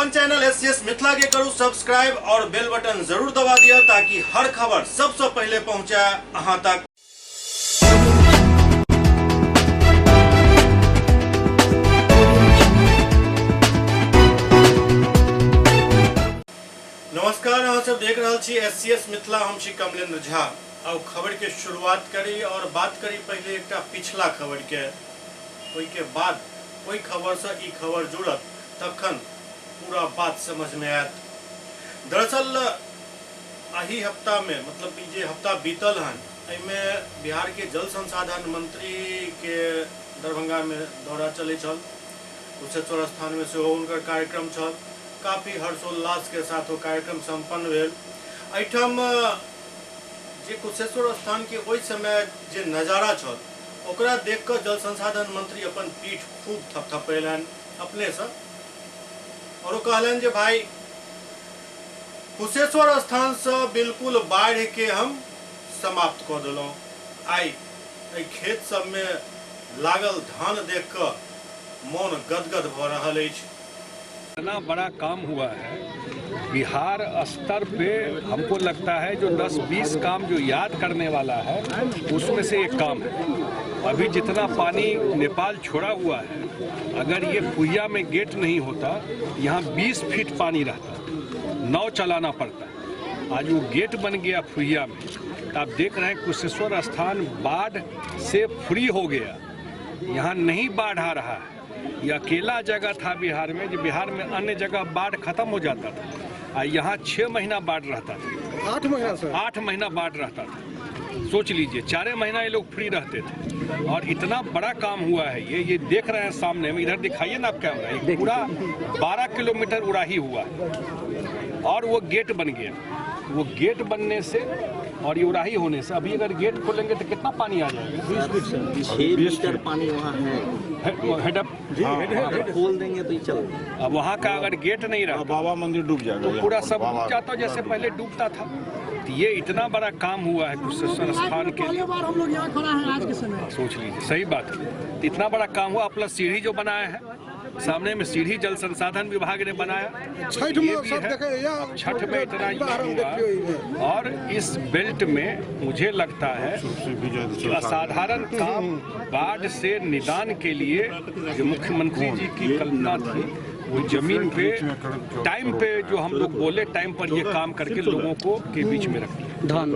अपन channel S C S Mithila के करू सब्सक्राइब और बेल बटन जरूर दबा दिया ताकि हर खबर सबसे पहले पहुंचे अहां तक। नमस्कार, अहाँ सब देख रहल छी एस सी एस मिथिला, हम छी कमलेंद्र झा। आउ खबर के शुरुआत करी और बात करी पहले एकटा पिछला खबर के, ओहिके बाद ओहि खबर से ई खबर जुड़त तखन पूरा बात समझ में आयत। दरअसल एहि हफ्ता में, मतलब ई जे हफ्ता बीतल हन एहिमे बिहार के जल संसाधन मंत्री के दरभंगा में दौरा चलै छल। कुशेश्वर स्थान में सेहो हुनकर कार्यक्रम छल। काफी हर्षोल्लास के साथ वो कार्यक्रम संपन्न भेल। एहिठाम जे कुशेश्वर स्थान के ओहि समय जे नजारा छल ओकरा देख कऽ जल संसाधन मंत्री अपन पीठ खूब थपथपेलनि अपनेसँ और ओ कहलनि जे भाई कुशेश्वर स्थानसँ बिल्कुल बाढ़ि के हम समाप्त कऽ देलहुँ। आइ एहि खेत सबमे लागल धान देख कऽ मोन गदगद भऽ रहल अछि। इतना बड़ा काम हुआ है बिहार स्तर पे, हमको लगता है जो 10-20 काम जो याद करने वाला है उसमें से एक काम है। अभी जितना पानी नेपाल छोड़ा हुआ है, अगर ये फुहिया में गेट नहीं होता यहाँ 20 फीट पानी रहता, नाव चलाना पड़ता। आज वो गेट बन गया फुहिया में, तो आप देख रहे हैं कुशेश्वर स्थान बाढ़ से फ्री हो गया, यहाँ नहीं बाढ़ आ रहा है। ये अकेला जगह था बिहार में जो बिहार में अन्य जगह बाढ़ खत्म हो जाता था और यहाँ 6 महीना बाढ़ रहता था। 8 महीना सर, 8 महीना बाढ़ रहता था। सोच लीजिए 4 महीना ये लोग फ्री रहते थे और इतना बड़ा काम हुआ है। ये देख रहे हैं सामने में, इधर दिखाइए ना आप कैमरा, ये पूरा 12 किलोमीटर उड़ाही हुआ है और वो गेट बन गया। वो गेट बनने से और ये उड़ाही होने से अभी अगर गेट खोलेंगे तो कितना पानी आ जाएगा? 6 मीटर पानी वहाँ है। हेड अप खोल देंगे तो ये चल। अब वहाँ का अगर गेट नहीं रहा बाबा मंदिर डूब जाएगा, तो पूरा सब डूब जाता जैसे पहले डूबता था। तो ये इतना बड़ा काम हुआ है कुशेश्वर स्थान के लिए। बार हम लोग यहाँ खड़ा है आज के समय, सोच लीजिए, सही बात है। तो इतना बड़ा काम हुआ। प्लस सीढ़ी जो बनाया है सामने में, सीढ़ी जल संसाधन विभाग ने बनाया। छठ में सब देखे, छठ में इतना हुआ। और इस बेल्ट में मुझे लगता है कि असाधारण काम बाढ़ से निदान के लिए जो मुख्यमंत्री जी की कल्पना थी वो जमीन पे टाइम पे जो हम लोग बोले टाइम पर ये काम करके लोगों को के बीच में रख दिया। धान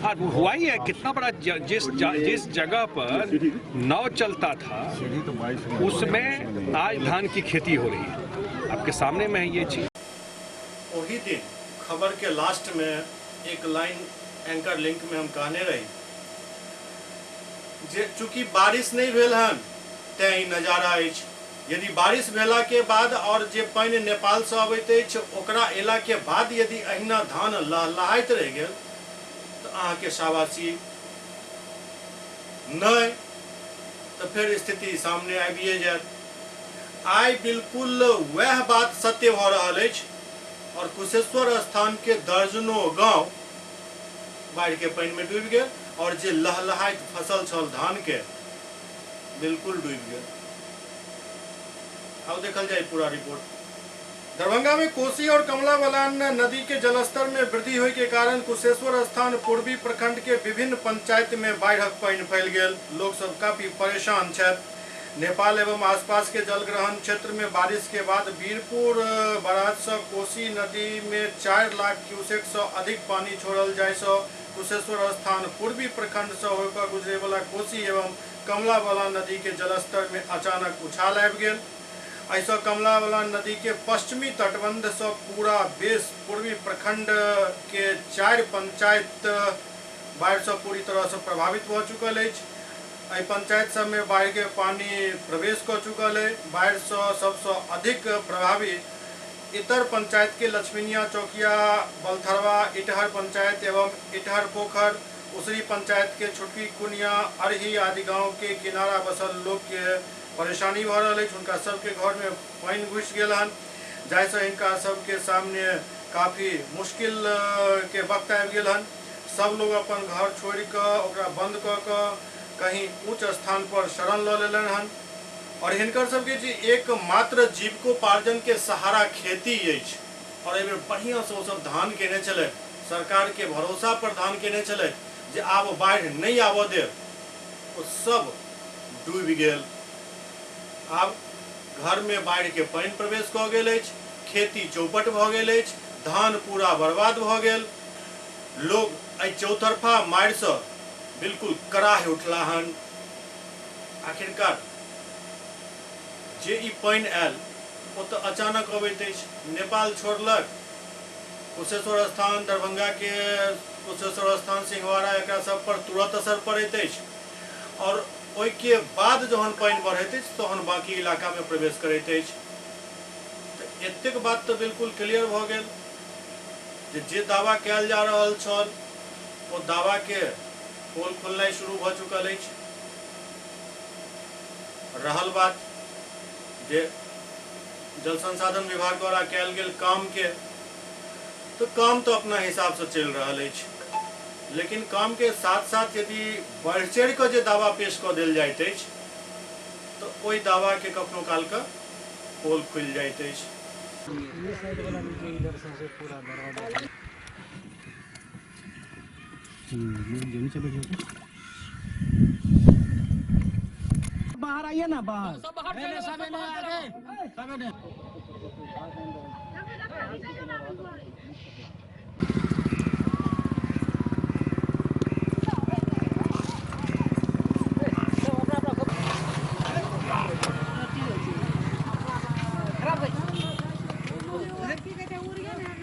आज हुआ ही है। कितना बड़ा जिस जगह पर नाव चलता था उसमें आज धान की खेती हो रही है, आपके सामने में है ये चीज। वही दिन खबर के लास्ट में एक लाइन एंकर लिंक में हम कहने रही जे चूंकि बारिश नहीं भेल हन तें ई नजारा अछि। यदि बारिश भेला के बाद और जे पानि नेपाल से अबैत अछि ओकरा एला के बाद यदि अहिना धान लहलहाइत रहि गेल तो अहाँके शाबाशी, नहीं तो फिर स्थिति सामने आबिए जायत। आइ बिल्कुल वएह बात सत्य भऽ रहल अछि और कुशेश्वर स्थान के दर्जनों गांव बाढ़ि के पानि में डूबि गेल और जे लहलहाइत फसल छल धान के बिल्कुल डूबि गेल। आउ देखल जाय पूरा रिपोर्ट। दरभंगा में कोसी और कमला बलान नदी के जलस्तर में वृद्धि होय के कारण कुशेश्वर स्थान पूर्वी प्रखंड के विभिन्न पंचायत में बाढ़िक पानि फैल गेल। लोग सब काफी परेशान छथि। नेपाल एवं आसपास के जलग्रहण क्षेत्र में बारिश के बाद वीरपुर बराज से कोसी नदी में 4 लाख क्यूसेक से अधिक पानी छोड़ल जाय से कुशेश्वर स्थान पूर्वी प्रखंड से होकर गुजरे वाला कोसी एवं कमला बलान नदी के जलस्तर में अचानक उछाल आबि गेल। एहिसँ कमला बलान नदी के पश्चिमी तटबंध से पूरा बेस पूर्वी प्रखंड के 4 पंचायत बाढ़ि से पूरी तरह से प्रभावित भऽ चुकल अछि। एहि पंचायत सब में बाढ़ि के पानी प्रवेश कऽ चुकल अछि। बाढ़ि से सबसँ अधिक प्रभावित इतर पंचायत के लक्ष्मीनिया चौकिया, बलथरवा, इटहर पंचायत एवं इटहर पोखर, उसरी पंचायत के छुटकी कुनिया, अरही आदि गांव के किनारा बसल लोग के परेशानी भऽ रहल अछि। हुनका सबके घर में पानि घुसि गेल हन, जाहिसँ हिनका सबके सामने काफी मुश्किल के वक्त आबि गेल हन। सब लोग अपन घर छोड़ि कऽ ओकरा बंद कऽ कऽ कहीं ऊँच स्थान पर शरण लऽ लेलनि हन। और हिनकर सबके जे एकमात्र जीविकोपार्जन के सहारा खेती अछि और एहि बेर बढ़िया से ओसब धान केने छलथि, सरकार के भरोसा पर धान केने छलथि जे आब बाढ़ि नहि आबऽ देब, ओ सब डूबि गेल। आब घर में बाढ़ि के पानि प्रवेश कऽ गेल अछि, खेती चौपट भऽ गेल अछि, धान पूरा बर्बाद भऽ गेल। लोग एहि चौतरफा मारिसँ बिल्कुल कराहि उठला हन। आखिरकार जे ई पानि आयल ओ तऽ अचानक अबैत अछि। नेपाल छोड़लक, कुशेश्वर स्थान, दरभंगा के कुशेश्वर स्थान, सिंहवाड़ा, एकरा सब पर तुरंत असर पड़ैत अछि और ओहिके बाद जहन पानि बढ़ैत अछि तहन बाकी इलाका में प्रवेश करैत अछि। तऽ एतेक बात तऽ बिल्कुल क्लियर भऽ गेल जे जे दावा कयल जा रहल छल ओ दावा के पोल खुलनाइ शुरू भऽ चुकल अछि। रहल बात जे जल संसाधन विभाग द्वारा कयल गेल काम के, तो काम तो अपना हिसाब से चलि रहल अछि, लेकिन काम के साथ साथ यदि बढ़ि चढ़ि कऽ जे दावा पेश कऽ देल जाइत अछि तऽ ओहि दावा के कखनो काल के पोल खुलि जाइत अछि। बाहर आइए ना, बाहर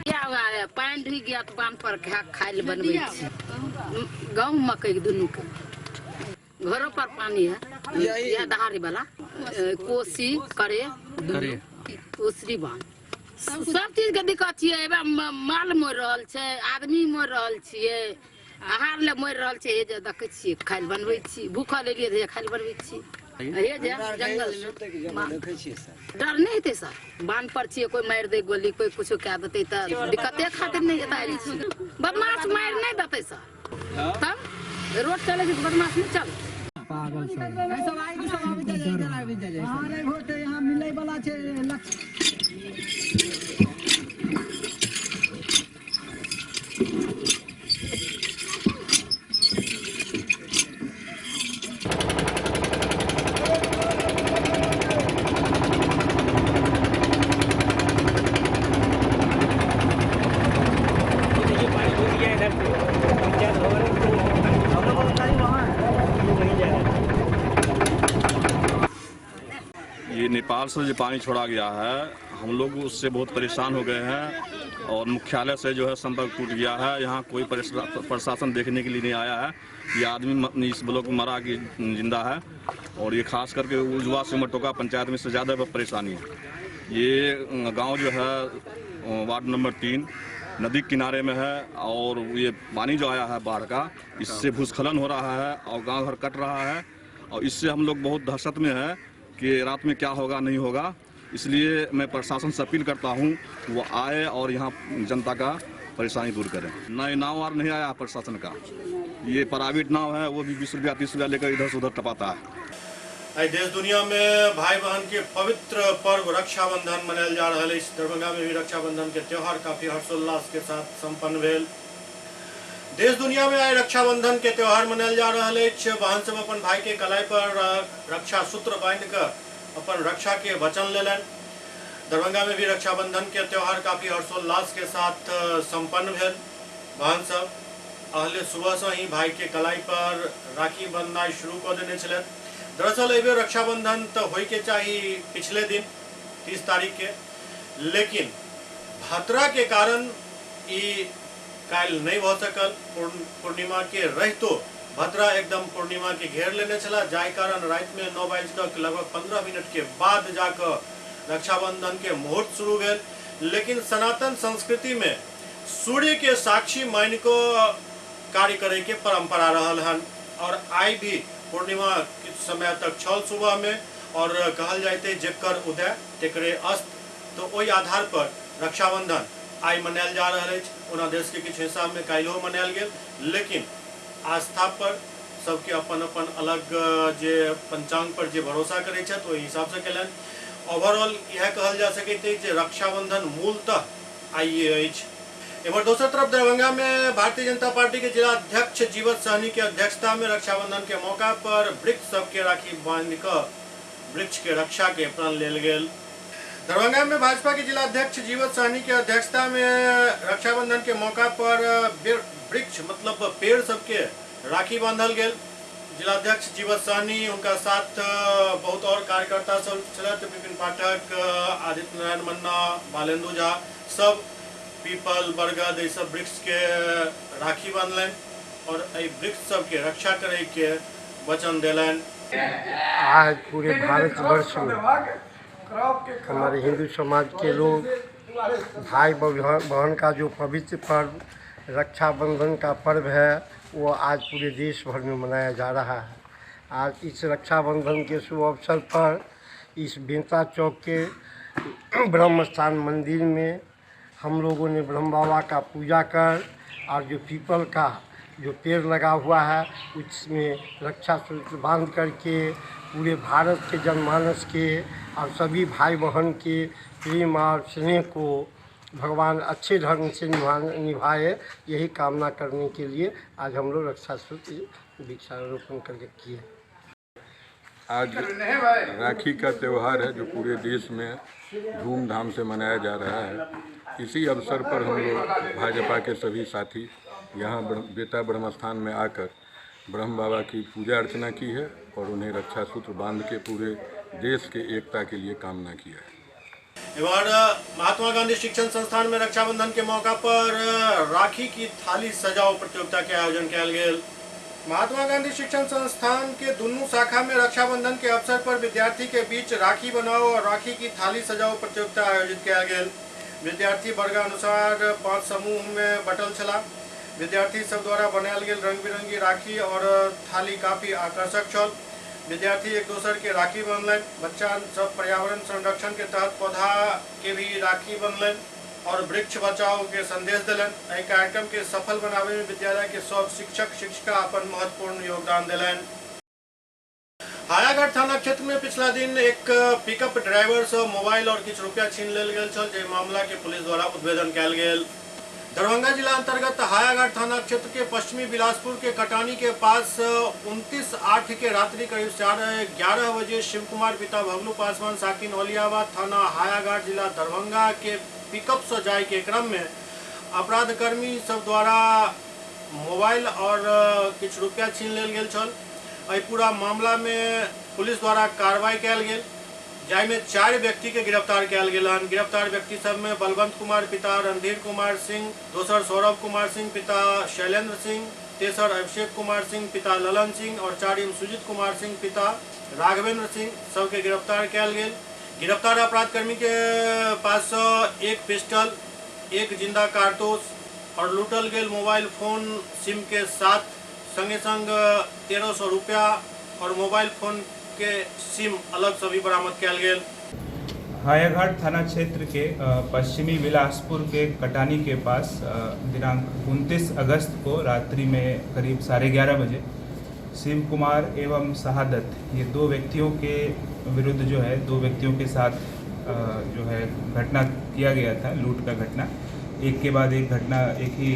क्या हुआ है, पानि ढुकि गया तो बांध पर खाय ले बनबै छी, गहूँम मकई दुनू के। घरों पर पानी है, यह दहारी वाला कोसी करे उसरी बांध सब चीज के दिक्कत छियै। एबे माल मरि रहल छै, आदमी मरि रहल छियै, आहार ले मरि रहल छै। हे जे देखै छियै खाय ले बनबै छी, भूखल एलियै तऽ खाय ले बनबै छी। हे जे जंगल में डर नहि हेतै सर, बांध पर छियै, कोई मारि दै गोली, कोई कुछो कए देतै तऽ दिक्कते खातिर नहि एतऽ आयल छी। बदमाश मारि नहि देतै सर, तब रोड चलै छै तऽ बदमाश नहि चलतै। पागल सब अरे वोट यहाँ मिलै वाला छै। ये नेपाल से जो पानी छोड़ा गया है, हम लोग उससे बहुत परेशान हो गए हैं और मुख्यालय से जो है संपर्क टूट गया है। यहाँ कोई प्रशासन देखने के लिए नहीं आया है। ये आदमी इस ब्लॉक में मरा कि जिंदा है। और ये खास करके उजवा सिमटोका पंचायत में से ज़्यादा परेशानी है। ये गांव जो है वार्ड नंबर 3 नदी के किनारे में है और ये पानी जो आया है बाढ़ का, इससे भूस्खलन हो रहा है और गाँव घर कट रहा है और इससे हम लोग बहुत दहशत में है कि रात में क्या होगा नहीं होगा। इसलिए मैं प्रशासन से अपील करता हूं वो आए और यहाँ जनता का परेशानी दूर करें। नए नाव और नहीं आया प्रशासन का, ये प्राइवेट नाव है, वो भी 20 रुपया 30 रुपया लेकर इधर से उधर टपाता है। आइ देश दुनिया में भाई बहन के पवित्र पर्व रक्षाबंधन मनायल जा रहल अछि। दरभंगा में भी रक्षाबंधन के त्योहार काफी हर्षोल्लास के साथ संपन्न भेल। देश दुनिया में आइ रक्षाबंधन के त्योहार मनायल जा रहल अछि। बहन सब अपन भाई के कलाई पर रक्षा सूत्र बांधि कऽ अपन रक्षा के वचन लेलनि। दरभंगा में भी रक्षाबंधन के त्योहार काफी हर्षोल्लास के साथ संपन्न भेल। बहन सब अहले सुबह से ही भाई के कलाई पर राखी बंधनाइ शुरू कऽ देने छलथि। दरअसल एहि बेर रक्षाबंधन तऽ होय के चाही पिछले दिन 30 तारीख के, लेकिन भद्रा के कारण ई काल्हि नहि भऽ सकल। पूर्णिमा के रहितो भद्रा एकदम पूर्णिमा के घेर लेने छला, जाहि कारण राति में 9 बाजि कऽ लगभग 15 मिनट के बाद जाकऽ रक्षाबंधन के मुहूर्त शुरू भेल। लेकिन सनातन संस्कृति में सूर्य के साक्षी मानि कऽ कार्य करे के परंपरा रहल हन और आइ भी पूर्णिमा किछु समय तक छल सुबह में और कहल जाइत अछि जेकर उदय तेकरे अस्त, तो ओहि आधार पर रक्षाबंधन आइ मनायल जा रहल अछि। ओना देश के किछु हिस्सा में काल्हिओ मनायल गेल, लेकिन आस्था पर सबके अपन अपन अलग जे पंचांग पर जे भरोसा करै छथि ओहि हिसाब से केलनि। ओवरऑल इएह कहल जा सकैत अछि जे रक्षाबंधन मूलतः आइए अछि। एम्हर दोसर तरफ दरभंगा में भारतीय जनता पार्टी के जिला अध्यक्ष जीवत सहनी के अध्यक्षता में रक्षाबंधन के मौका पर वृक्ष सबके राखी बांधि कऽ वृक्ष के रक्षा के प्रण लेल गेल। दरभंगा में भाजपा के जिला अध्यक्ष जीवत सहनी के अध्यक्षता में रक्षाबंधन के मौका पर वृक्ष मतलब पेड़ सबके राखी बांधल गेल। जिलाध्यक्ष जीवत सहनी उनका साथ बहुत और कार्यकर्ता सब छलथि, विपिन पाठक, आदित्य नारायण मन्ना, बालेंदु झा सब पीपल बरगद ई सब वृक्ष के राखी बांधलनि और एहि वृक्ष सबके रक्षा करे के वचन देलनि। आज पूरे भारतवर्ष में हमारे हिंदू समाज के लोग भाई बहन का जो पवित्र पर्व रक्षाबंधन का पर्व है वो आज पूरे देश भर में मनाया जा रहा है। आज इस रक्षाबंधन के शुभ अवसर पर इस बेंता चौक के ब्रह्म स्थान मंदिर में हम लोगों ने ब्रह्म बाबा का पूजा कर और जो पीपल का जो पेड़ लगा हुआ है उसमें रक्षा सूत्र बांध करके पूरे भारत के जनमानस के और सभी भाई बहन के प्रेम और स्नेह को भगवान अच्छे ढंग से निभाए, यही कामना करने के लिए आज हम लोग रक्षा सूत्र वृक्षारोपण करके किए। आज राखी का त्यौहार है जो पूरे देश में धूमधाम से मनाया जा रहा है। इसी अवसर पर हम लोग भाजपा के सभी साथी यहाँ बेता ब्रह्मस्थान में आकर ब्रह्म बाबा की पूजा अर्चना की है और उन्हें रक्षा सूत्र बांध के पूरे देश के एकता के लिए कामना किया है। एम्हर महात्मा गांधी शिक्षण संस्थान में रक्षाबंधन के मौका पर राखी की थाली सजाओ प्रतियोगिता के आयोजन कयल गेल। महात्मा गांधी शिक्षण संस्थान के दुनू शाखा में रक्षाबंधन के अवसर पर विद्यार्थी के बीच राखी बनाओ और राखी की थाली सजाओ प्रतियोगिता आयोजित कयल गेल। विद्यार्थी वर्गानुसार 5 समूह में बटल छला। विद्यार्थी सब द्वारा बनायल गेल रंग बिरंगी राखी और थाली काफी आकर्षक छल। विद्यार्थी एक दोसर के राखी बनलनि। बच्चा सब पर्यावरण संरक्षण के तहत पौधा के भी राखी बनलनि और वृक्ष बचाओ के संदेश देलनि। एहि कार्यक्रम के सफल बनावे में विद्यालय के सब शिक्षक शिक्षिका अपन महत्वपूर्ण योगदान देलनि। हायाघाट थाना क्षेत्र में पिछला दिन एक पिकअप ड्राइवर से मोबाइल और किछु रुपया छीन लेल गेल छल, जाहि मामला के पुलिस द्वारा उद्भेदन कयल गेल। दरभंगा जिला अंतर्गत हायाघाट थाना क्षेत्र के पश्चिमी बिलासपुर के कटानी के पास 29/8 के रात्रि करीब 11:15 बजे शिव कुमार पिता भगलू पासवान साकिन औलियाबाद थाना हायाघाट जिला दरभंगा के पिकअप से जाय के क्रम में अपराधकर्मी सब द्वारा मोबाइल और किछु रुपया छीन लेल गेल छल। एहि पूरा मामला में पुलिस द्वारा कार्रवाई कयल गेल, जाहिमे 4 व्यक्ति के गिरफ्तार कयल गेल हन। गिरफ्तार व्यक्ति सब में बलवंत कुमार पिता रणधीर कुमार सिंह, दोसर सौरभ कुमार सिंह पिता शैलेंद्र सिंह, तेसर अभिषेक कुमार सिंह पिता ललन सिंह और चारिम सुजीत कुमार सिंह पिता राघवेंद्र सिंह सबके गिरफ्तार कयल गेल। गिरफ्तार अपराधकर्मी के पास एक पिस्टल, एक जिंदा कारतूस और लूटल गेल मोबाइल फोन सिम के साथ संगे संग 1300 रुपया और मोबाइल फोन के सिम अलग से भी बरामद कयल गेल। हायाघाट थाना क्षेत्र के पश्चिमी बिलासपुर के कटानी के पास दिनांक 29 अगस्त को रात्रि में करीब 11:30 बजे शिव कुमार एवं शहादत ये दो व्यक्तियों के विरुद्ध जो है दो व्यक्तियों के साथ जो है घटना किया गया था, लूट का घटना। एक के बाद एक घटना एक ही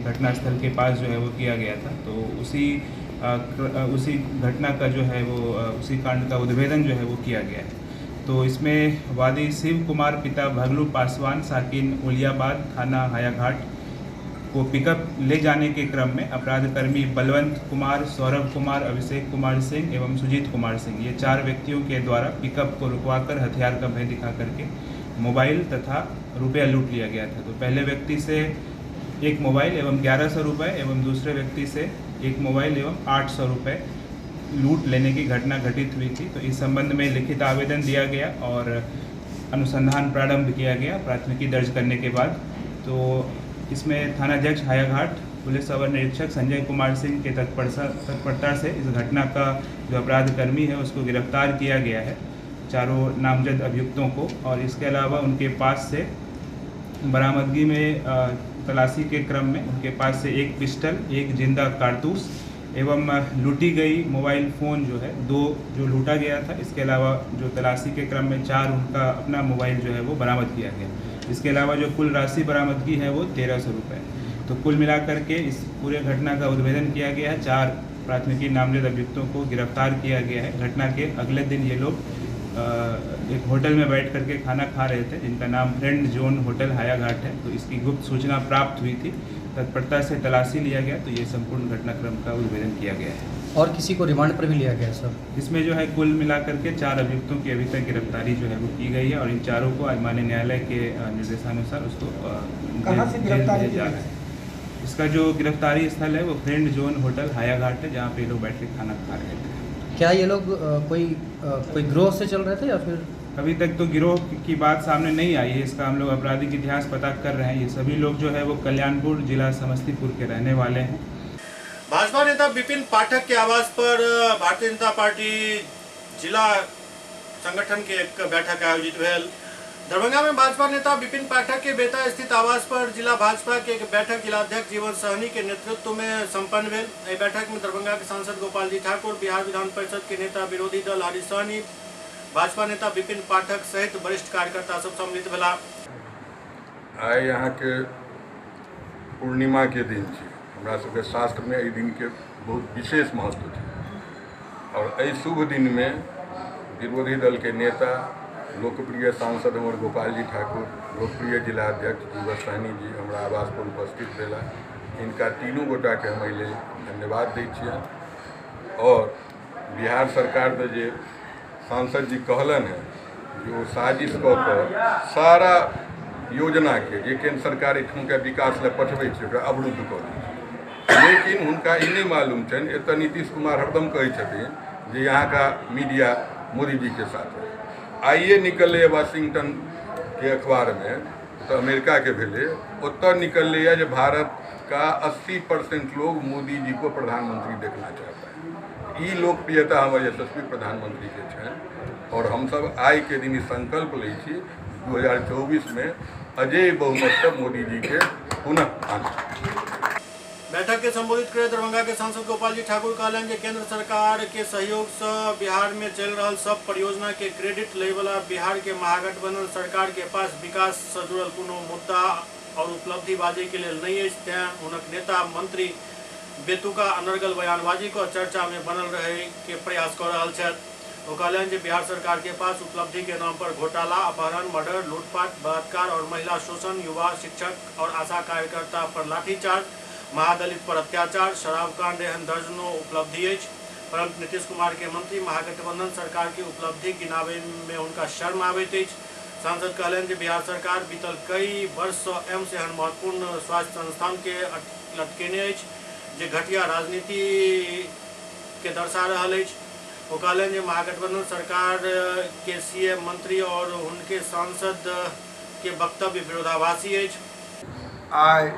घटनास्थल के पास जो है वो किया गया था। तो उसी घटना का जो है वो उसी कांड का उद्भेदन जो है वो किया गया है। तो इसमें वादी शिव कुमार पिता भगलू पासवान साकिन ओलियाबाद थाना हायाघाट को पिकअप ले जाने के क्रम में अपराधकर्मी बलवंत कुमार, सौरभ कुमार, अभिषेक कुमार सिंह एवं सुजीत कुमार सिंह ये 4 व्यक्तियों के द्वारा पिकअप को रुकवाकर हथियार का भय दिखा करके मोबाइल तथा रुपया लूट लिया गया था। तो पहले व्यक्ति से एक मोबाइल एवं 1100 रुपये एवं दूसरे व्यक्ति से एक मोबाइल एवं 800 रुपये लूट लेने की घटना घटित हुई थी। तो इस संबंध में लिखित आवेदन दिया गया और अनुसंधान प्रारंभ किया गया प्राथमिकी दर्ज करने के बाद। तो इसमें थानाध्यक्ष हायाघाट पुलिस अवर निरीक्षक संजय कुमार सिंह के तत्परता से इस घटना का जो अपराधकर्मी है उसको गिरफ्तार किया गया है, चारों नामजद अभियुक्तों को। और इसके अलावा उनके पास से बरामदगी में तलाशी के क्रम में उनके पास से एक पिस्टल, एक जिंदा कारतूस एवं लूटी गई मोबाइल फ़ोन जो है 2 जो लूटा गया था। इसके अलावा जो तलाशी के क्रम में 4 उनका अपना मोबाइल जो है वो बरामद किया गया। इसके अलावा जो कुल राशि बरामदगी है वो 1300 रुपये। तो कुल मिलाकर के इस पूरे घटना का उद्भेदन किया गया है। 4 प्राथमिकी नामजद अभियुक्तों को गिरफ्तार किया गया है। घटना के अगले दिन ये लोग एक होटल में बैठ करके खाना खा रहे थे, जिनका नाम फ्रेंड जोन होटल हायाघाट है। तो इसकी गुप्त सूचना प्राप्त हुई थी, तत्परता से तलाशी लिया गया तो ये संपूर्ण घटनाक्रम का उद्भेदन किया गया है। और किसी को रिमांड पर भी लिया गया है सर? इसमें जो है कुल मिलाकर के 4 अभियुक्तों की अभी तक गिरफ्तारी जो है वो की गई है और इन चारों को आज माननीय न्यायालय के निर्देशानुसार उसको कहाँ से गिरफ्तारी जा रहा है। इसका जो गिरफ्तारी स्थल है वो फ्रेंड जोन होटल हायाघाट है, जहाँ पे लोग बैठ के खाना खा रहे थे। क्या ये लोग कोई गिरोह से चल रहे थे या फिर? अभी तक तो गिरोह की बात सामने नहीं आई है। इसका हम लोग आपराधिक इतिहास पता कर रहे हैं। ये सभी लोग जो है वो कल्याणपुर जिला समस्तीपुर के रहने वाले हैं। भाजपा नेता विपिन पाठक के आवास पर भारतीय जनता पार्टी जिला संगठन के एक बैठक आयोजित भेल। दरभंगा में भाजपा नेता विपिन पाठक के बेता स्थित आवास पर जिला भाजपा के एक बैठक जिलाध्यक्ष जीवन सहनी के नेतृत्व में संपन्न भेल। एहि बैठक में दरभंगा के सांसद गोपाल जी ठाकुर, बिहार विधान परिषद के नेता विरोधी दल हरि सहनी, भाजपा नेता विपिन पाठक सहित वरिष्ठ कार्यकर्ता सब सम्मिलित भेला। आइ यहाँ के पूर्णिमा के दिन छै। हमरा सबके शास्त्र में एहि दिन के बहुत विशेष महत्व छै और एहि शुभ दिन में विरोधी दल के नेता लोकप्रिय सांसद हमर गोपाल जी ठाकुर, लोकप्रिय जिला अध्यक्ष जीवन सहनी जी हमरा आवास पर उपस्थित भेला। इनका तीनों गोटा के हम एहि लेल धन्यवाद दै छियनि। और बिहार सरकार दे जे सांसद जी कहलन है जे ओ साजिश कऽ कऽ सारा योजना के जे केंद्र सरकार एठुमका विकास लए पठबै छै ओकरा अवरुद्ध कऽ दै छै। लेकिन हुनका ई नहि मालूम छनि, एतऽ नीतीश कुमार हरदम कहै छथिन जे यहाँ का मीडिया मोदी जी के साथ है। आइए निकललै वाशिंगटन के अखबार में, तो अमेरिका के भेलै, ओतऽ निकललै जे भारत का 80% लोग मोदी जी को प्रधानमंत्री देखना चाहता है। ई लोकप्रियता हमर यशस्वी प्रधानमंत्री के छनि और हमसब आइ के दिन ई संकल्प लै छी 2024 में अजय बहुमत से मोदी जी के पुनः आनब। बैठक के संबोधित करे दरभंगा के सांसद गोपाल जी ठाकुर कहलनि जे केंद्र सरकार के सहयोग से बिहार में चल रहा सब परियोजना के क्रेडिट लैवला बिहार के महागठबंधन सरकार के पास विकास से जुड़ल कोनो मुद्दा और उपलब्धि बाजै के लेल नहीं अछि, तें हुनक नेता मंत्री बेतुका अनर्गल बयानबाजी को चर्चा में बनल रहे के प्रयास कर रहल छथि। ओ कहलनि जे बिहार सरकार के पास उपलब्धि के नाम पर घोटाला, अपहरण, मर्डर, लूटपाट, बलात्कार और महिला शोषण, युवा शिक्षक और आशा कार्यकर्ता पर लाठीचार्ज, महादलित पर अत्याचार, शराब कांड एहन दर्जनों उपलब्धि अछि। परंतु नीतीश कुमार के मंत्री महागठबंधन सरकार के उपलब्धि गिनाबे में उनका शर्म आबैत अछि। सांसद कहलनि जे बिहार सरकार बीतल कई वर्ष से एम्स एहन महत्वपूर्ण स्वास्थ्य संस्थान के लटकेने अछि जे घटिया राजनीति के दर्शा रहल अछि। ओ कहलनि जे महागठबंधन सरकार के सीएम, मंत्री और उनके सांसद के वक्तव्य विरोधाभासी अछि। आइ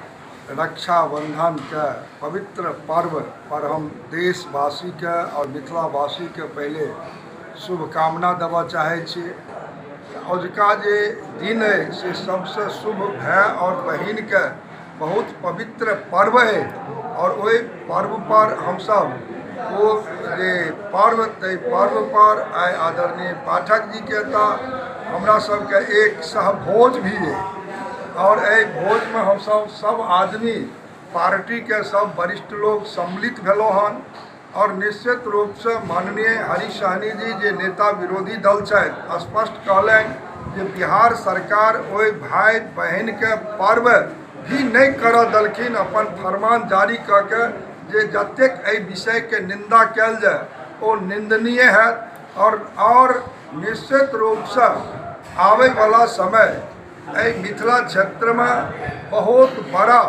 रक्षाबंधन के पवित्र पर्व पर हम देशवासी के और मिथिलावासी के पहले शुभकामना देबऽ चाहै छी। अजुका जे दिन है से सबसे शुभ भाई और बहिन के बहुत पवित्र पर्व है और ओहि पर्व पर हमसब ओ जे पर्व ताहि पर्व पर आइ आदरणीय पाठक जी के तऽ हमरा सबके एक सहभोज भी है और एहि भोजमे हमसब सब आदमी पार्टी के सब वरिष्ठ लोग सम्मिलित भेलहुँ हन और निश्चित रूपसँ माननीय हरि सहनी जी जे नेता विरोधी दल छथि स्पष्ट कहलनि जे बिहार सरकार ओहि भाई बहिनके पर्व भी नहि करऽ देलखिन। अपन फरमान जारी कऽ के जे जतेक एहि विषयके निंदा कयल जाय ओ निंदनीय हैत और निश्चित रूपसँ आबैवला समय एहि मिथिला क्षेत्रमे बहुत बड़ा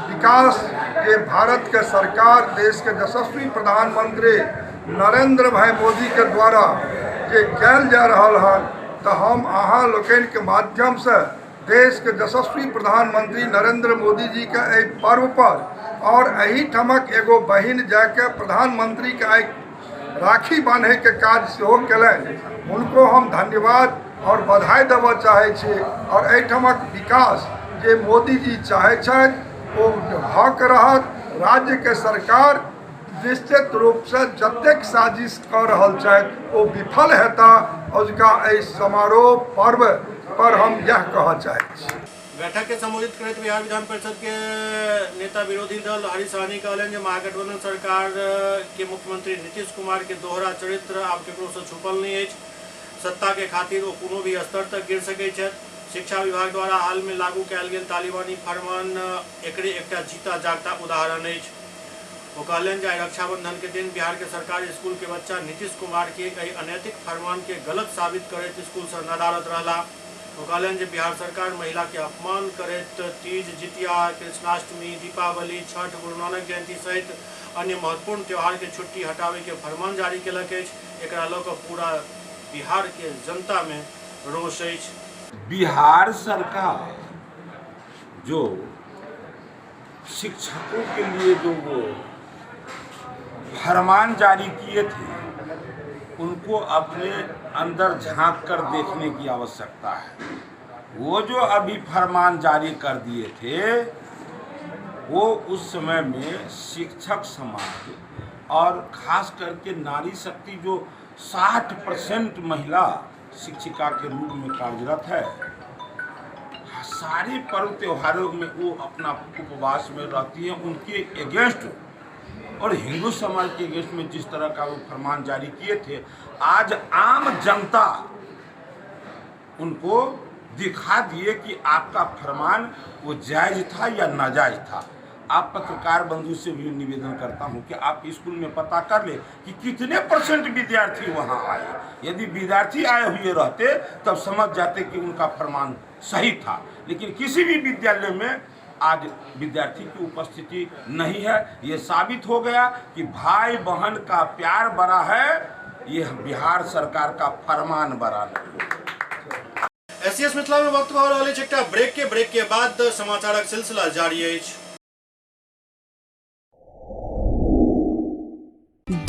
विकास जे भारत के सरकार देश के यशस्वी प्रधानमंत्री नरेंद्र भाई मोदी के द्वारा जे कयल जा रहल हन, तो हम अहाँ लोकनिके माध्यमसँ देश के यशस्वी प्रधानमंत्री नरेंद्र मोदी जी के एहि पर्व पर और एहिठामक एगो बहिन जाके प्रधानमंत्री के आइ राखी बान्हैके काज सेहो केलनि, हुनको हम धन्यवाद और बधाई देबऽ चाहै छी। और एहिठामक विकास जे मोदी जी चाहै छथि ओ भऽ के रहत, राज्यके सरकार निश्चित रूपसँ जतेक साजिश कऽ रहल छथि ओ विफल हेता। अजुका एहि समारोह पर्व पर हम यह कहऽ चाहैत छी। बैठक के संबोधित करैत बिहार विधान परिषद के नेता विरोधी दल हरि सहनी कहलनि जे महागठबंधन सरकार के मुख्यमंत्री नीतीश कुमार के दोहरा चरित्र आब केकरो से छुपल नहीं अछि। सत्ता के खातिर वो कोनो भी स्तर तक गिर सकैत छथि। शिक्षा विभाग द्वारा हाल में लागू कयल गेल तालिबानी फरमान एकरे एकटा जीता जागता उदाहरण अछि। वो कहलनि जे रक्षाबंधन के दिन बिहार के सरकारी स्कूल के बच्चा नीतीश कुमार के एहि अनैतिक फरमान के गलत साबित करैत स्कूल से नदारद रहला। वो कहलनि जे बिहार सरकार महिला के अपमान करैत तीज, जितिया, कृष्णाष्टमी, दीपावली, छठ, गुरु नानक जयंती सहित अन्य महत्वपूर्ण त्यौहार के छुट्टी हटावे के फरमान जारी केलक अछि। एकरा लऽ कऽ पूरा बिहार के जनता में रोष अछि। बिहार सरकार जो शिक्षकों के लिए जो वो फरमान जारी किए थे उनको अपने अंदर झांक कर देखने की आवश्यकता है। वो जो अभी फरमान जारी कर दिए थे वो उस समय में शिक्षक समाज और खास करके नारी शक्ति जो 60% महिला शिक्षिका के रूप में कार्यरत है, सारे पर्व त्योहारों में वो अपना उपवास में रहती हैं, उनके अगेंस्ट और हिंदू समाज के अगेंस्ट में जिस तरह का वो फरमान जारी किए थे, आज आम जनता उनको दिखा दिए कि आपका फरमान वो जायज़ था या नाजायज़ था। आप पत्रकार बंधु से भी निवेदन करता हूं कि आप स्कूल में पता कर ले कि कितने परसेंट विद्यार्थी वहां आए। यदि विद्यार्थी आए हुए रहते तब समझ जाते कि उनका फरमान सही था, लेकिन किसी भी विद्यालय में आज विद्यार्थी की उपस्थिति नहीं है। ये साबित हो गया कि भाई बहन का प्यार बड़ा है, ये बिहार सरकार का फरमान बड़ा नहीं। एससीएस मिथिला में वक्त भऽ रहल अछि एकटा ब्रेक के बाद समाचारक सिलसिला जारी अछि।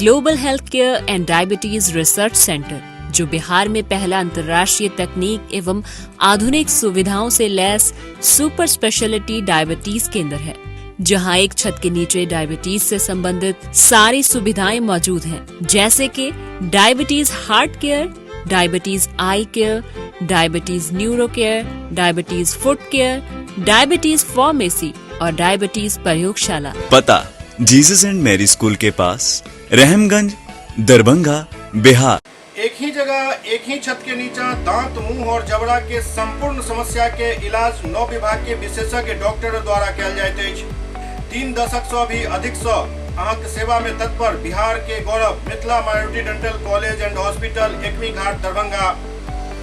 Global health care and diabetes research centre, जो बिहार में पहला अंतर्राष्ट्रीय तकनीक एवं आधुनिक सुविधाओं से लैस सुपर स्पेशलिटी डायबिटीज केंद्र है, जहां एक छत के नीचे डायबिटीज से संबंधित सारी सुविधाएं मौजूद हैं, जैसे कि diabetes heart care, diabetes eye care, diabetes neuro care, diabetes foot care, diabetes pharmacy और डायबिटीज प्रयोगशाला। पता जीसस एंड मैरी स्कूल के पास, रहमगंज, दरभंगा, बिहार। एक ही जगह एक ही छत के नीचा दांत, मुंह और जबड़ा के संपूर्ण समस्या के इलाज 9 विभाग के विशेषज्ञ डॉक्टर द्वारा कयल जाइत अछि। 3 दशक से भी अधिक से अहाँके सेवा में तत्पर बिहार के गौरव Mithila minority dental college and hospital, Ekmi Ghat, Darbhanga.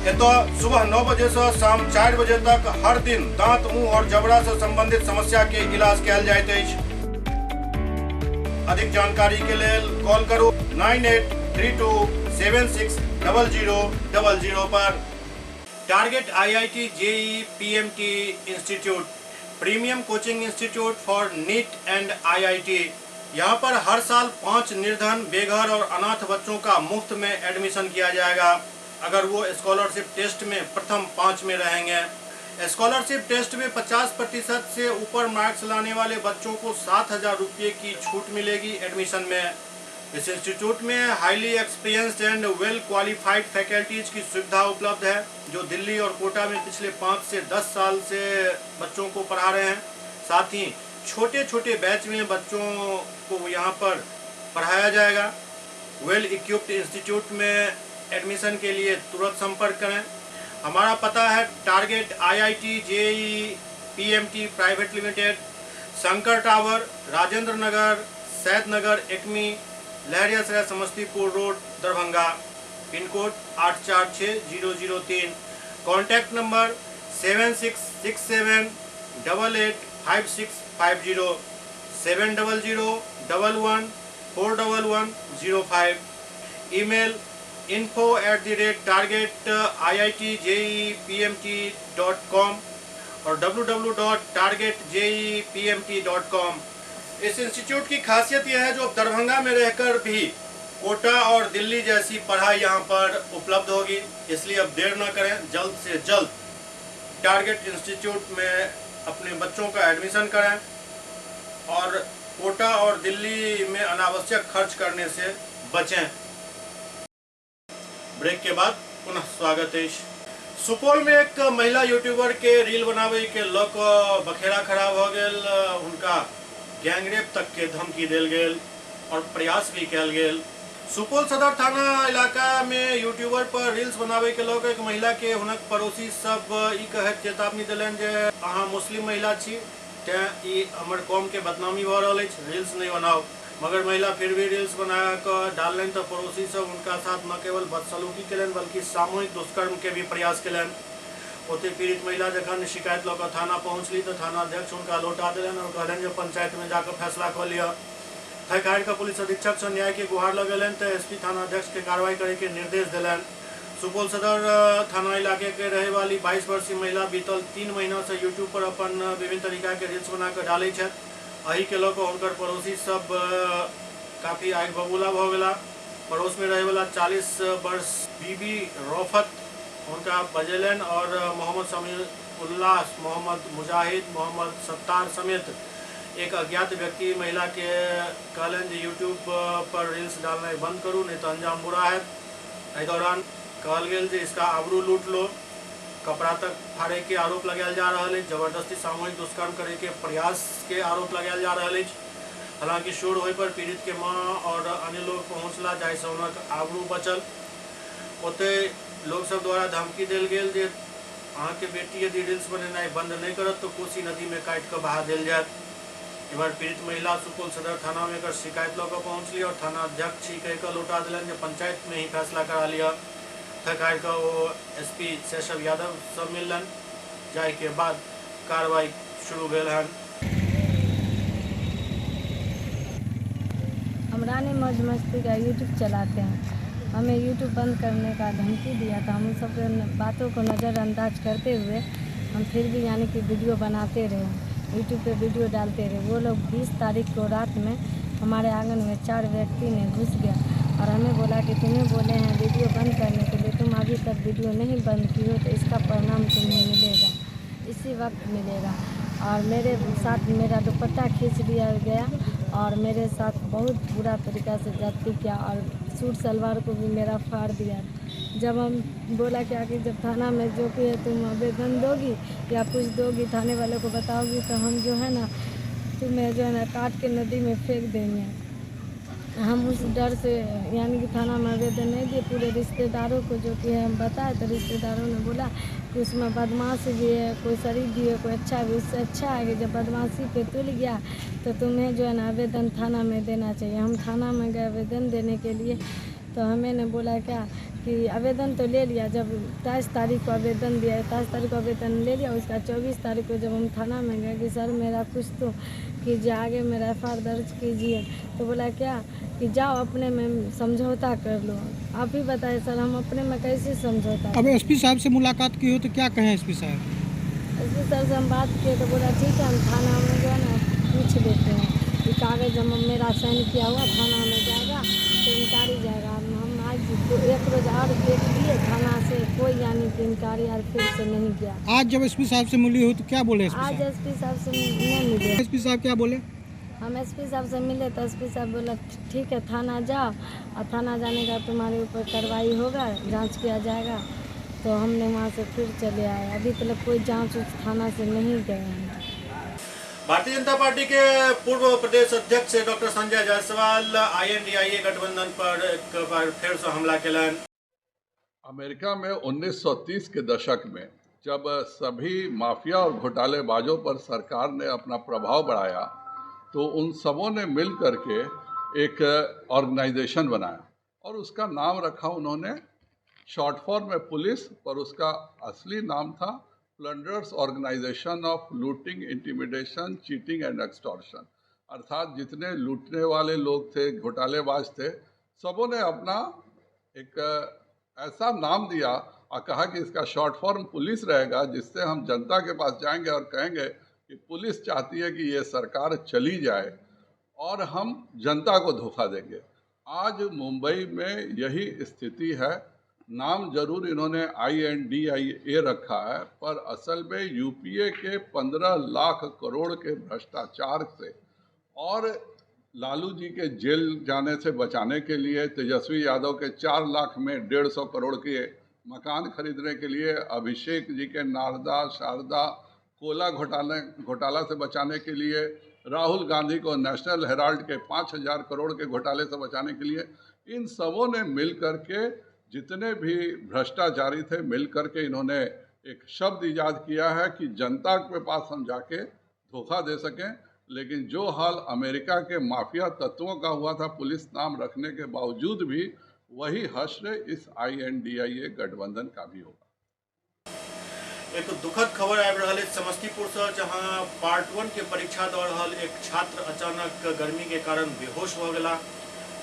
एतऽ सुबह 9 बजे से शाम 4 बजे तक हर दिन दांत, मुंह और जबड़ा से संबंधित समस्या के इलाज कयल जाइत अछि। अधिक जानकारी के लेल कॉल करू 9832 760000 पर। Target IIT JEE PMT institute, premium coaching institute for NEET and IIT। यहाँ पर हर साल 5 निर्धन, बेघर और अनाथ बच्चों का मुफ्त में एडमिशन किया जाएगा अगर वो स्कॉलरशिप टेस्ट में प्रथम 5 में रहेंगे। स्कॉलरशिप टेस्ट में 50% से ऊपर मार्क्स लाने वाले बच्चों को 7000 रुपये की छूट मिलेगी एडमिशन में। इस इंस्टीट्यूट में highly experienced and well qualified faculties की सुविधा उपलब्ध है, जो दिल्ली और कोटा में पिछले 5 से 10 साल से बच्चों को पढ़ा रहे हैं। साथ ही छोटे छोटे बैच में बच्चों को यहाँ पर पढ़ाया जाएगा। वेल इक्विप्ड इंस्टीट्यूट में एडमिशन के लिए तुरंत संपर्क करें। हमारा पता है target IIT JEE PMT private limited, Shankar tower, Rajendra Nagar, Saidnagar, Ekmi, Laheriasarai, Samastipur road, Darbhanga. Pin code 846003। Contact number 7667 885650, 700 11 41105। Email info@targetiitjeepmt.com और www.targetjeepmt.com। इस इंस्टीट्यूट की खासियत यह है जो दरभंगा में रहकर भी कोटा और दिल्ली जैसी पढ़ाई यहाँ पर उपलब्ध होगी, इसलिए अब देर न करें, जल्द से जल्द टारगेट इंस्टीट्यूट में अपने बच्चों का एडमिशन करें और कोटा और दिल्ली में अनावश्यक खर्च करने से बचें। ब्रेक के बाद पुनः स्वागत है। सुपौल में एक महिला यूट्यूबर के रील बनावे के लऽ कऽ बखेड़ा खड़ा भऽ गेल। हुनका गैंगरेप तक के धमकी देल गेल और प्रयास भी कयल गेल। सुपौल सदर थाना इलाका में यूट्यूबर पर रील्स बनावे के लऽ कऽ एक महिला के हुनक पड़ोसी सब ई कहैत चेतावनी देलनि जे अहाँ मुस्लिम महिला छी तें ई हमर कौम के बदनामी भऽ रहल अछि, रील्स नहीं बनाउ। मगर महिला फिर भी रील्स बना कऽ डाललनि तऽ पड़ोसी सब हुनका साथ न केवल बदसलूकी केलनि बल्कि सामूहिक दुष्कर्म के भी प्रयास केलनि। ओते पीड़ित महिला जखन शिकायत लऽ कऽ थाना पहुँचली तऽ थाना अध्यक्ष हुनका लौटा देलनि और कहलनि जे पंचायत में जाकऽ फैसला कऽ लिअ। थकि हारि कऽ पुलिस अधीक्षक सँ न्याय के गुहार लगेलनि तऽ एसपी थाना अध्यक्ष के कार्रवाई करे के निर्देश देलनि। सुपौल सदर थाना इलाके के रहे वाली 22 वर्षीय महिला बीतल 3 महीना से यूट्यूब पर अपन विभिन्न तरीका के रील्स बना कऽ डालै छथि। एहि के लऽ कऽ हुनकर पड़ोसी सब काफी आगि बबूला भऽ गेला। पड़ोस में रहे वाला 40 वर्ष बीबी रौफत हुनका बजेलनि और मोहम्मद समीउल्लाह, मोहम्मद मुजाहिद, मोहम्मद सत्तार समेत एक अज्ञात व्यक्ति महिला के कहलनि जे यूट्यूब पर रील्स डालनाइ बंद करू, नहीं तो अंजाम बुरा हैत। एहि दौरान कहल गेल जे इसका आबरू लूट लो, कपड़ा तक फाड़े के आरोप लगायल जा रहल अछि, जबरदस्ती सामूहिक दुष्कर्म करे के प्रयास के आरोप लगायल जा रहल अछि। हालांकि शोर होय पर पीड़ित के माँ और अन्य लोग पहुँचला जाहिसँ हुनक आबरू बचल। ओते लोक सब द्वारा धमकी देल गेल जे अहाँके बेटी यदि रील्स बनेनाइ बंद नहीं करत तो कोसी नदी में काटि कऽ बहा देल जायत। इम्हर पीड़ित महिला सुपौल सदर थाना में एकर शिकायत लऽ कऽ पहुँचली और थाना अध्यक्ष ई कहि कऽ लौटा देलनि जे पंचायत में ही फैसला करा लिअ। थकि हारि कऽ ओ एसपी शैशव यादव से मिललनि, जाहि के बाद कार्रवाई शुरू भेल हन। हम रानी मौज मस्ती का यूट्यूब चलाते हैं। हमें यूट्यूब बंद करने का धमकी दिया था। हम सब बातों को नज़रअंदाज करते हुए हम फिर भी यानी कि वीडियो बनाते रहे, यूट्यूब पे वीडियो डालते रहे। वो लोग 20 तारीख को रात में हमारे आंगन में 4 व्यक्ति ने घुस गया और हमें बोला कि तुम्हें बोले हैं वीडियो बंद करने के लिए, तुम अभी तक वीडियो नहीं बंद की हो तो इसका परिणाम तुम्हें मिलेगा, इसी वक्त मिलेगा। और मेरे साथ मेरा दुपट्टा खींच लिया गया और मेरे साथ बहुत बुरा तरीका से ज्यादती किया और सूट सलवार को भी मेरा फाड़ दिया। जब हम बोला क्या कि जब थाना में जो कि है तुम आवेदन दोगी या कुछ दोगी, थाने वालों को बताओगी तो हम जो है ना तुम्हें जो है ना काट के नदी में फेंक देंगे। हम उस डर से यानी कि थाना में आवेदन नहीं दिए। पूरे रिश्तेदारों को जो कि हम बताए तो रिश्तेदारों ने बोला कि उसमें बदमाश भी है, कोई शरीफ भी है, कोई अच्छा भी। उससे अच्छा है कि जब बदमाशी पे तुल गया तो तुम्हें जो है ना आवेदन थाना में देना चाहिए। हम थाना में गए आवेदन देने के लिए तो हमें ने बोला क्या कि आवेदन तो ले लिया। जब 23 तारीख को आवेदन दिया, 23 तारीख को आवेदन ले लिया, उसका 24 तारीख को जब हम थाना में गए कि सर मेरा कुछ तो कीजिए, आगे मेरा एफआईआर दर्ज कीजिए, तो बोला क्या कि जाओ अपने में समझौता कर लो। आप ही बताइए सर, हम अपने में कैसे समझौता। अब एसपी साहब से मुलाकात की हो तो क्या कहें एसपी साहब? एसपी सर से हम बात किए तो बोला ठीक है, हम थाना में जो है ना पूछ लेते हैं कि कागज़ हम मेरा साइन किया हुआ थाना में जाएगा तो इनकारी जाएगा। हम आज तो एक रोज और देख लिए थाना से कोई यानी कि इनकारी और फिर से नहीं गया। आज जब एसपी साहब से मिली हो तो क्या बोले एसपी आज साहब? एसपी साहब से नहीं मिले। एसपी साहब क्या बोले? हम एसपी साहब से मिले तो एसपी साहब बोला ठीक है थाना जाओ और थाना जाने का तुम्हारे ऊपर कार्रवाई होगा, जांच किया जाएगा। तो हमने वहाँ से फिर चले आए। अभी तक कोई जांच उस थाना से नहीं गए हैं। भारतीय जनता पार्टी के पूर्व प्रदेश अध्यक्ष डॉक्टर संजय जायसवाल आईएनडीआईए गठबंधन पर एक बार फिर से हमला केलनि। अमेरिका में 1930 के दशक में जब सभी माफिया और घोटालेबाजों पर सरकार ने अपना प्रभाव बढ़ाया तो उन सबों ने मिल करके एक ऑर्गेनाइजेशन बनाया और उसका नाम रखा उन्होंने शॉर्ट फॉर्म में पुलिस, पर उसका असली नाम था plunderers organisation of looting, intimidation, cheating and extortion. अर्थात जितने लूटने वाले लोग थे, घोटालेबाज थे, सबों ने अपना एक ऐसा नाम दिया और कहा कि इसका शॉर्ट फॉर्म पुलिस रहेगा, जिससे हम जनता के पास जाएंगे और कहेंगे कि पुलिस चाहती है कि ये सरकार चली जाए और हम जनता को धोखा देंगे। आज मुंबई में यही स्थिति है। नाम जरूर इन्होंने INDIA रखा है, पर असल में यूपीए के 15 लाख करोड़ के भ्रष्टाचार से और लालू जी के जेल जाने से बचाने के लिए, तेजस्वी यादव के 4 लाख में 150 करोड़ के मकान खरीदने के लिए, अभिषेक जी के नारदा शारदा कोला घोटाला से बचाने के लिए, राहुल गांधी को नेशनल हेराल्ड के 5000 करोड़ के घोटाले से बचाने के लिए, इन सबों ने मिल करके जितने भी भ्रष्टाचारी थे मिल करके इन्होंने एक शब्द ईजाद किया है कि जनता के पास हम जाके धोखा दे सकें। लेकिन जो हाल अमेरिका के माफिया तत्वों का हुआ था पुलिस नाम रखने के बावजूद भी, वही हश्र इस INDIA गठबंधन का भी होगा। एक दुखद खबर आबि रहल अछि समस्तीपुर से, जहां पार्ट 1 के परीक्षा दऽ रहल एक छात्र अचानक गर्मी के कारण बेहोश भऽ गेला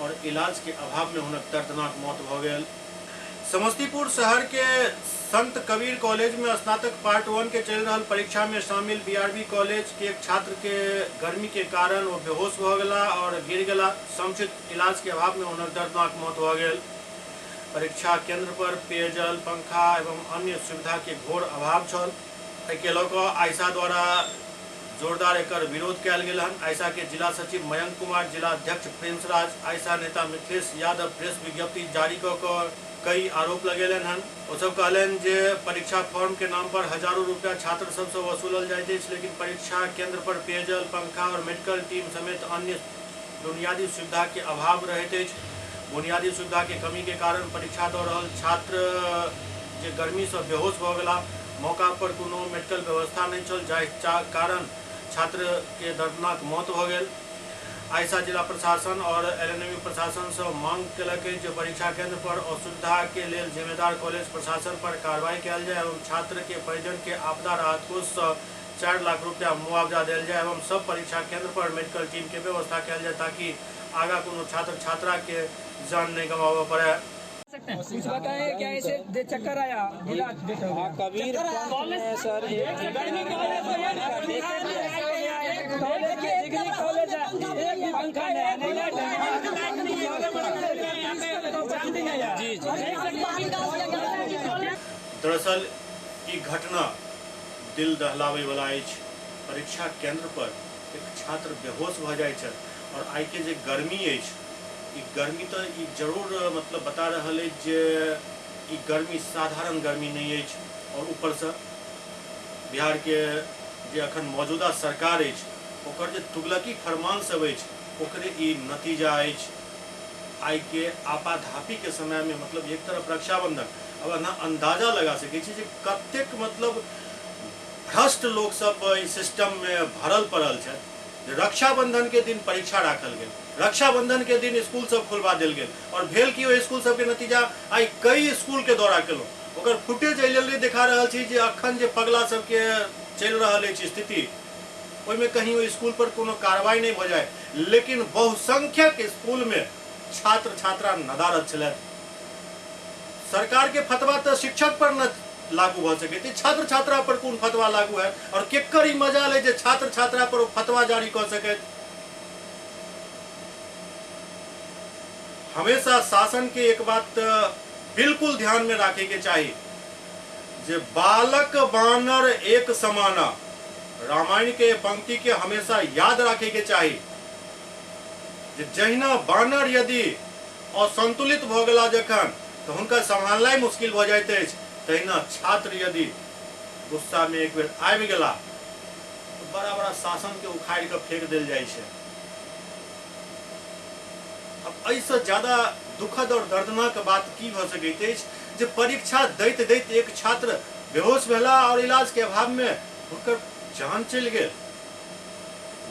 और इलाज के अभाव में हुनक दर्दनाक मौत भऽ गेल। समस्तीपुर शहर के संत कबीर कॉलेज में स्नातक पार्ट 1 के चलि रहल परीक्षा में शामिल BRB college के एक छात्र के गर्मी के कारण वो बेहोश भऽ गेला और गिर गेला। समुचित इलाज के अभाव में हुनक दर्दनाक मौत भऽ गेल। परीक्षा केंद्र पर पेयजल, पंखा एवं अन्य सुविधा के घोर अभाव छल। एहिके लऽ कऽ आयसा द्वारा जोरदार एकर विरोध कयल गेल हन। आयसा के जिला सचिव मयंक कुमार, जिला अध्यक्ष प्रिंस राज, आयसा नेता मिथिलेश यादव प्रेस विज्ञप्ति जारी कऽ कऽ कई आरोप लगेलनि हन। ओ सब कहलनि जे परीक्षा फॉर्म के नाम पर हजारों रुपया छात्र सबसँ वसूलल जाइत अछि, लेकिन परीक्षा केंद्र पर पेयजल, पंखा और मेडिकल टीम समेत अन्य बुनियादी सुविधा के अभाव रहैत अछि। बुनियादी सुविधा के कमी के कारण परीक्षा दऽ रहल छात्र जे गर्मी से बेहोश भऽ गेला। मौका पर कोनो मेडिकल व्यवस्था नहि छल, जाहि कारण छात्र के दर्दनाक मौत भऽ गेल। आयसा जिला प्रशासन और LNMU प्रशासन से मांग केलक जे परीक्षा केंद्र पर असुविधा के लेल जिम्मेदार कॉलेज प्रशासन पर कार्रवाई कयल जाय एवं छात्र के परिजन के आपदा राहत कोष से 4 लाख रुपया मुआवजा देल जाय एवं सब परीक्षा केंद्र पर मेडिकल टीम के व्यवस्था कयल जाय ताकि आगा कोनो छात्र छात्रा के जान नहीं गंवाबऽ पड़े। कुछ बताएं क्या ऐसे चक्कर आया? Kabir college sir, degree college है, एक भी पंखा नहीं। जी जी। दरअसल ई घटना दिल दहलावे वाला अछि। परीक्षा केंद्र पर एक छात्र बेहोश भऽ जाइ छथि और आइ के जे गर्मी अछि, ई गर्मी तो ई जरूर मतलब बता रहल अछि जे ई गर्मी साधारण गर्मी नहीं अछि। और ऊपरसँ बिहार के जे अखन मौजूदा सरकार अछि ओकर जे तुगलकी फरमान सब अछि ओकरे ई नतीजा अछि। आइ के आपाधापी के समय में मतलब एक तरफ रक्षाबंधन, अब अहाँ अंदाजा लगा सकै छी जे कतेक मतलब भ्रष्ट लोक सब एहि सिस्टम में भरल पड़ल छथि। रक्षाबंधन के दिन परीक्षा राखल गेल, रक्षाबंधन के दिन स्कूल सब खोलवा देल गेल और भेल कि ओहि स्कूल सबके नतीजा आइ कई स्कूल के दौरा केलहुँ, ओकर फुटेज एहि लेल देखा रहल छी जे अखन जे पगला सबके चलि रहल अछि स्थिति, ओहिमे कहीं ओहि स्कूल पर कोनो कार्रवाई नहि भऽ जाय। लेकिन बहुसंख्यक स्कूल में छात्र छात्रा नदारद छलथि। सरकार के फतवा तऽ शिक्षक पर न लागू भऽ सकैत, छात्र छात्रा पर कोन फतवा लागू है और केकर ई मजाल है जे छात्र छात्रा पर ओ फतवा जारी कऽ सकैत। हमेशा शासन के एक बात बिल्कुल ध्यान में रखे के चाहिए जे बालक बानर एक समाना, रामायण के पंक्ति के हमेशा याद रखे के चाहिए जे जहिना बानर यदि असंतुलित भऽ गेला जखन तो हुनका सम्हालनाइ मुश्किल भऽ जाइत अछि, तहिना छात्र यदि गुस्सा में एक बेर आबि गेला तो बड़ा बड़ा शासन के उखाड़ि कऽ फेंक देल जाइ छै। अब एहिसँ ज्यादा दुखद और दर्दनाक बात की भऽ सकैत अछि जे परीक्षा दैत दैत एक छात्र बेहोश भेला और इलाज के अभाव में हुनकर जान चलि गेल।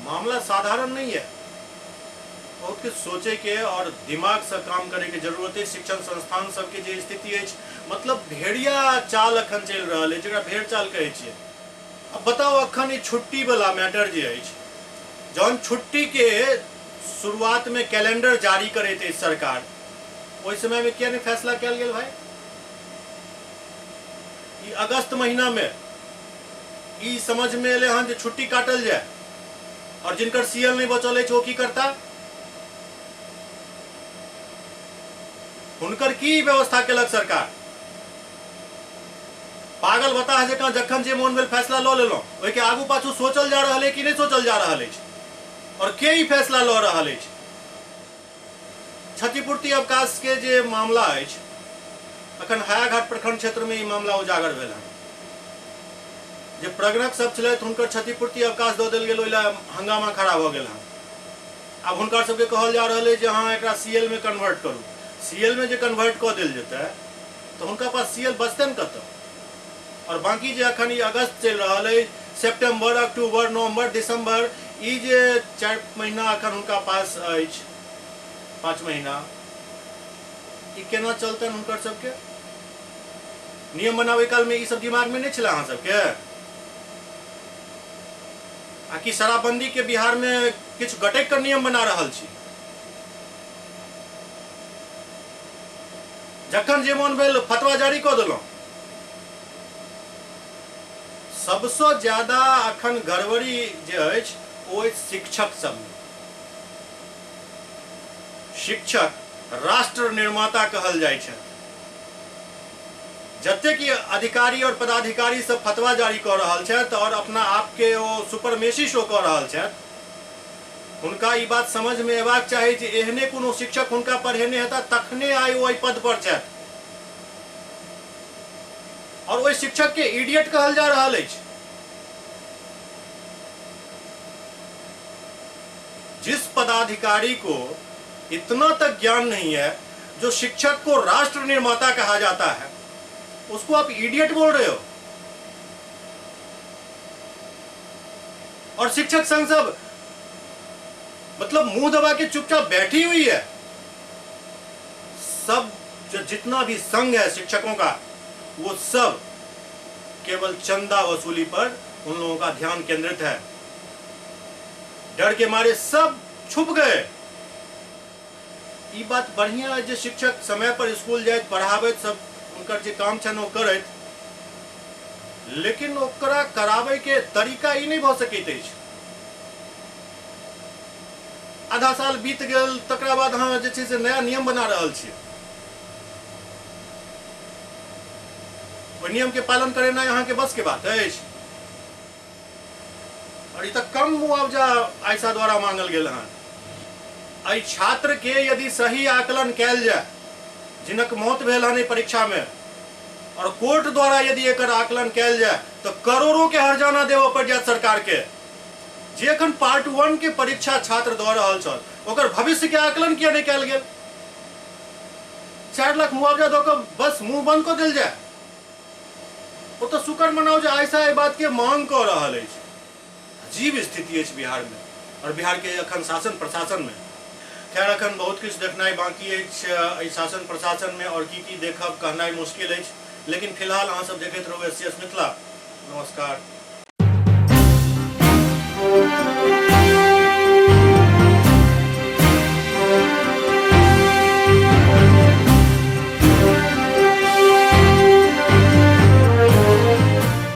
मामला साधारण नहीं है, बहुत किछु सोचे के और दिमाग से काम करे के जरूरत है। शिक्षण संस्थान सबके जे स्थिति अछि, मतलब भेड़िया चाल अखन चलि रहल अछि, जकरा भेड़ चाल कहै छियै। अब बताउ अखन ई छुट्टी वाला मैटर जे अछि, जहन छुट्टी के शुरुआत में कैलेंडर जारी करैत अछि सरकार, ओहि समय में किया नहीं फैसला कयल गेल भाई? ई अगस्त महीना में ई समझ में एलै हन जे छुट्टी काटल जाय और जिनकर सीएल नहीं बचल अछि ओ की करता, हुनकर की व्यवस्था केलक सरकार? पागल बताह जकाँ जखन जे मोन भेल फैसला लऽ लेलहुँ, ओहिके आगू पाछू सोचल जा रहल है कि नहि सोचल जा रहल अछि? और के ई फैसला लऽ रहल अछि? क्षतिपूर्ति अवकाश के जे मामला अछि, अखन हायाघाट प्रखंड क्षेत्र में ई मामला उजागर भेल हन। जे प्रगणक सब छलथि हुनकर क्षतिपूर्ति अवकाश दऽ देल गेल, ओहि लए हंगामा खड़ा भऽ गेल हन। आब हुनका सबके कहल जा रहल अछि जे अहाँ एकरा सीएल में कन्वर्ट करू। सीएल में जे कन्वर्ट कऽ देल जेतै तऽ हुनका पास सीएल बचतनि कतऽ? और बाकी जे अखन ई अगस्त चलि रहल अछि, सितंबर, अक्टूबर, नवंबर, दिसंबर, ई जे 4 महीना अखन हुनका पास अछि, 5 महीना, ई केना चलतनि हुनकर सबके? नियम बनाबै काल में ई सब दिमाग में नहि छलै अहाँ सबके? आ कि शराबबंदी के बिहार में किछु गटकि कऽ नियम बना रहल छी? जखन जे मन भेल फतवा जारी कऽ देलहुँ। सबसँ ज्यादा अखन गड़बड़ी जे अछि ओ अछि शिक्षक सबमे। शिक्षक राष्ट्र निर्माता कहल जाइ छथि। जतेक ई अधिकारी और पदाधिकारी सब फतवा जारी कऽ रहल छथि और अपना आपके ओ सुपरमेसी शो कऽ रहल छथि, हुनका ई बात समझ में एबाक चाही जे एहने कोनो शिक्षक हुनका पढ़ेने हेता तखने आइ ओ एहि पद पर छथि। और ओहि शिक्षक के इडियट कहल जा रहल अछि। जिस पदाधिकारी को इतना तक ज्ञान नहीं है, जो शिक्षक को राष्ट्र निर्माता कहा जाता है, उसको आप इडियट बोल रहे हो। और शिक्षक संघ सब मतलब मुंह दबा के चुपचाप बैठी हुई है। सब जो जितना भी संघ है शिक्षकों का, वो सब केवल चंदा वसूली पर उन लोगों का ध्यान केंद्रित है। डर के मारे सब छुप गए। ई बात बढ़िया है जे शिक्षक समय पर स्कूल जाइत, पढ़ाबैत, सब उनकर जे काम छनि ओ करैत, लेकिन ओकरा कराबै के तरीका ई नहि भऽ सकैत अछि। आधा साल बीत गेल तकरा बाद अहाँ जे छै से नया नियम बना रहल छियै। ओहि नियम के पालन करेनाइ अहाँके बस के बात अछि? और ई तऽ कम मुआवजा आयशा द्वारा मांगल गेल हन। एहि छात्र के यदि सही आकलन कयल जाय, जिनक मौत भेल हन एहि परीक्षा में, और कोर्ट द्वारा यदि एकर आकलन कयल जाय तऽ करोड़ों के हर्जाना देबऽ पड़ि जायत सरकार के। जे एखन पार्ट 1 के परीक्षा छात्र दऽ रहल छल, ओकर भविष्य के आकलन किया नहि कयल गेल? 4 लाख मुआवजा दऽ कऽ बस मुंह बंद कऽ देल जाय? ओ तऽ शुक्र मनाउ जे आयशा एहि बात के मांग कऽ रहल अछि। अजीब स्थिति अछि बिहार में और बिहार के अखन शासन प्रशासन में। खैर अखन बहुत किछु देखनाइ बाकी अछि एहि शासन प्रशासन में, और की की देखब कहनाइ मुश्किल अछि, लेकिन फिलहाल अहाँ सब देखैत रहू एस सी एस मिथिला। नमस्कार,